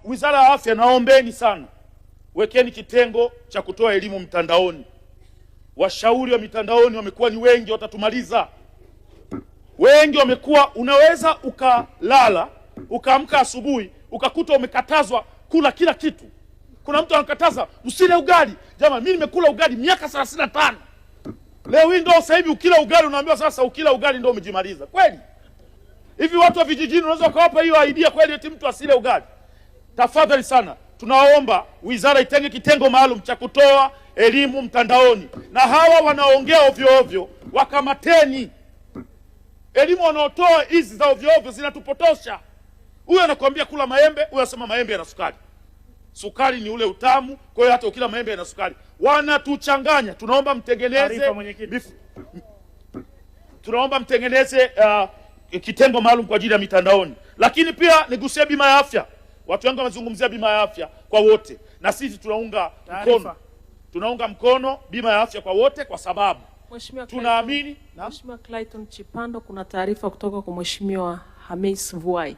Wizara ya Afya, naombeni sana, wekeni kitengo cha kutoa elimu mtandaoni. Washauri wa mitandaoni wamekuwa ni wengi, watatumaliza. Wengi wamekuwa, unaweza ukalala ukaamka asubuhi ukakuta umekatazwa kula kila kitu. Kuna mtu anakataza usile ugali. Jamani, mimi nimekula ugali miaka 35. Leo hii ndo sasa hivi ukila ugali unaambiwa sasa ukila ugali ndo umejimaliza. Kweli? Hivi watu wa vijijini unaweza ukawapa hiyo idea kweli eti mtu asile ugali? Tafadhali sana, tunaomba wizara itenge kitengo maalum cha kutoa elimu mtandaoni, na hawa wanaongea ovyo ovyo wakamateni. Elimu wanaotoa hizi za ovyo ovyo zinatupotosha. Huyu anakuambia kula maembe, huyu anasema maembe yana sukari. Sukari ni ule utamu, kwa hiyo hata ukila maembe yana sukari. Wanatuchanganya. Tunaomba mtengeneze tunaomba mtengeneze kitengo maalum kwa ajili ya mitandaoni, lakini pia nigusie bima ya afya. Watu wengi wamezungumzia bima ya afya kwa wote, na sisi tunaunga mkono, tunaunga mkono bima ya afya kwa wote kwa sababu tunaamini. Mheshimiwa Clayton Chipando, kuna taarifa kutoka kwa Mheshimiwa Hamis Vuai.